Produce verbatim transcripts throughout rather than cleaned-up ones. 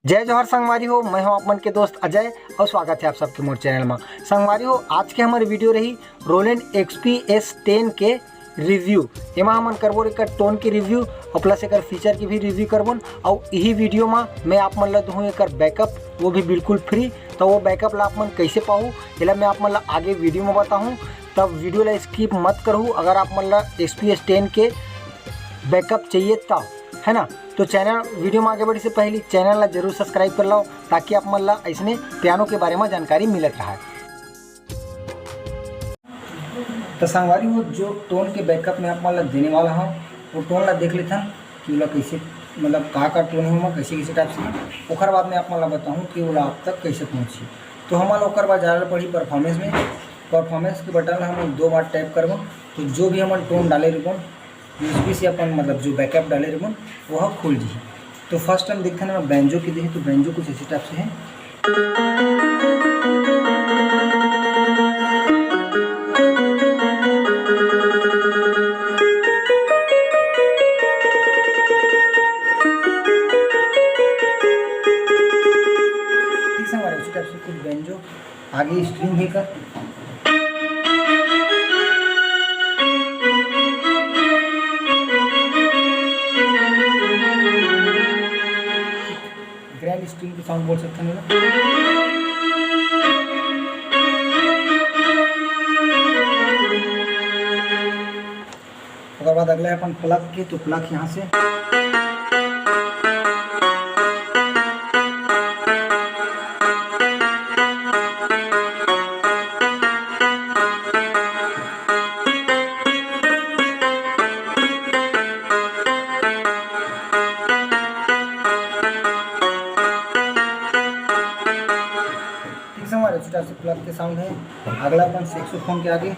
जय जोहार संगवारी हो, मैं हूं आप मन के दोस्त अजय और स्वागत है आप सबके मोर चैनल में। संगवारी हो, आज के हमर वीडियो रही Roland X P S ten के रिव्यू। एमा हमन करबो एकर टोन के रिव्यू और प्लस एकर फीचर के भी रिव्यू करबोन। और यही वीडियो में मैं आप मन ला दूहूँ एकर बैकअप, वो भी बिल्कुल फ्री। तो वो बैकअप ला आप मन कैसे पाहू, एला मैं आप मन ला आगे वीडियो में बताहूँ। तब वीडियो ला स्किप मत करहू अगर आप मन ला X P S ten के बैकअप चाहिए तब, है ना। तो चैनल, वीडियो में आगे बढ़े से पहले चैनल ला जरूर सब्सक्राइब कर लो, ताकि आप मन ला ऐसने पियानो के बारे में जानकारी मिलत रहे। तो संगवारी हो, जो टोन के बैकअप में आप मन ला देने वाला हूँ, वो टोन ला देख लेथन कि ओला कैसे, मतलब का का टोन है ओमा, कैसे कैसे टाइप से। ओकर बाद में आप मन ला बताहूँ कि ओला आप तक कैसे पहुँची। तो हमन ला ओकर बाद जाना पड़ी परफॉर्मेंस में। परफॉर्मेंस के बटन ला हमन दो बार टैप करबो, तो जो भी हमन टोन डाले रहिबो, यूएसबी से अपन, मतलब जो बैकअप डाले रहिबो, वो खुल जी। तो फर्स्ट टाइम देखथन ना, बैंजो के देखे, तो बैंजो कुछ इसी टाइप से है। ठीक संगवारी, उसी टाइप से कुछ बैंजो आगे स्ट्रिंग है का। ग्रैंड स्ट्रिंग के साउंड बोल सकते हैं ना। ओकर बाद अगला है अपन प्लक के, तो प्लक यहाँ से। ठीक संगवारी, छोटा सा प्लक के साउंड है। अगला अपन सैक्सोफोन के आगे।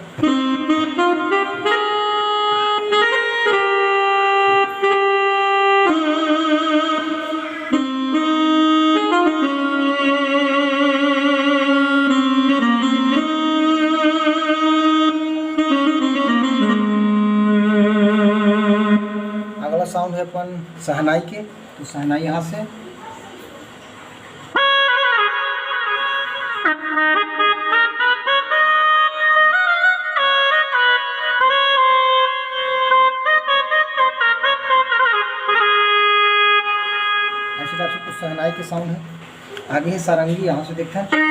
अगला साउंड है अपन शहनाई के, तो शहनाई यहाँ से। ऐसे टाइप से कुछ शहनाई के साउंड है। आगे है सारंगी, यहाँ से देखते हैं।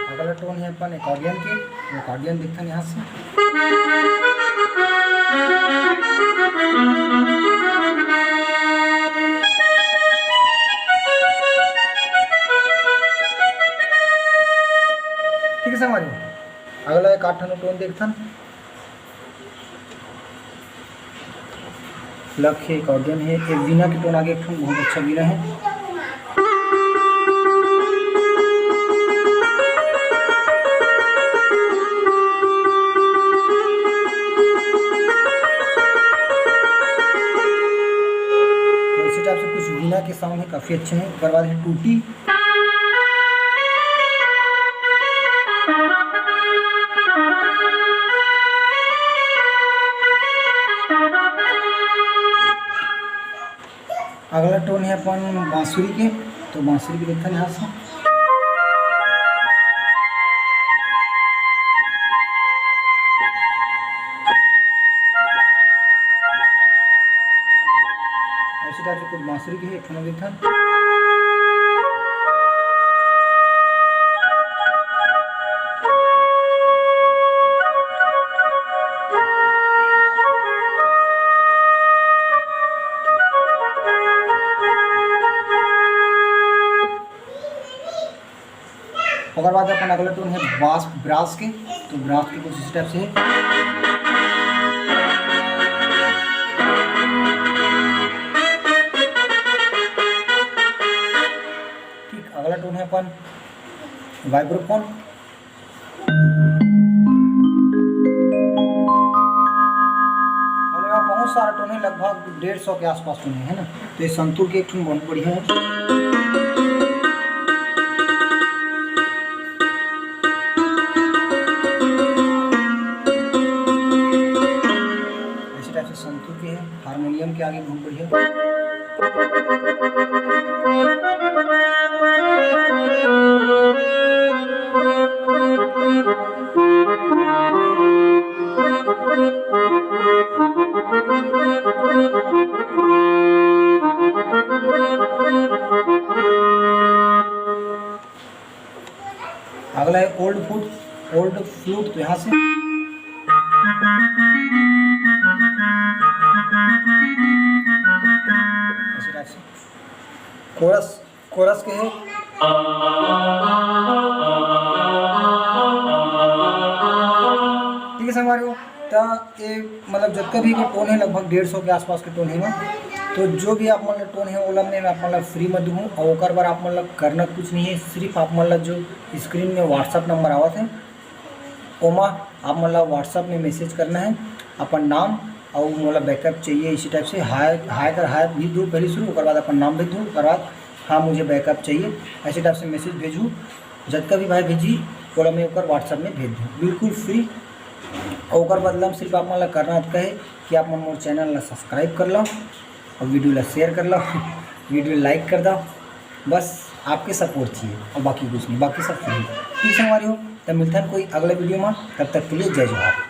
अगला टोन है अपन एकॉर्डियन के, एकॉर्डियन देखते हैं यहाँ से। ठीक है संगवारी, अगला एक आठ ठन टोन देखथन। प्लक है, एकॉर्डियन है, एक वीणा के टोन आगे, एक ठन बहुत अच्छा वीणा है। तो इसी टाइप से कुछ वीणा के साउंड है, काफी अच्छे हैं। ओकर बाद है टूटी। अगला टोन है अपन बांसुरी के, तो बांसुरी के देखथन यहाँ से। ऐसे टाइप से कुछ बांसुरी के है, एक ठन देखथन। ओकर बाद अपन अगला टोन है बास, ब्रास के, तो ब्रास के कुछ इस टाइप से है। ठीक, अगला टोन है अपन वाइब्रोफोन। और यहाँ बहुत सारा टोन है, लगभग डेढ़ सौ के आसपास टोन है, है ना। तो ये संतूर के एक टोन बहुत बढ़िया है। अगला है old flute, old flute। तो यहाँ से chorus, chorus के है। ठीक है संगवारी हो, त ये मतलब जतका भी के tone है, लगभग डेढ़ सौ के आसपास के tone है ना। तो जो भी आप मन ला tone है, ओला मैं आप मन ला free में दूँ, और ओकर बर आप मन ला करना कुछ नहीं है, सिर्फ आप मन ला जो screen में WhatsApp number आवत है, ओमा आप मन ला WhatsApp में message करना है, अपन नाम और मोला backup चाहिए, इसी type से hi, hi कर hi भी दो पहले शुरू, ओकर बाद अपन नाम भी दो, ओकर बाद हाँ मुझे backup चाहिए, ऐसे type से message भेजू। जतका भी भाई भेजी, ओला मैं ओकर WhatsApp में भेज दूँ, बिल्कुल free। और ओकर बदला में सिर्फ आप मन ला करना अतका है कि आप मन मोर channel ला subscribe कर लो और video ला share कर लो, video like कर दो। बस आपके support चाहिए और बाकी कुछ नहीं, बाकी सब free। ठीक संगवारी हो, तब मिलथन कोई अगला video में, तब तक के लिए जय जोहार।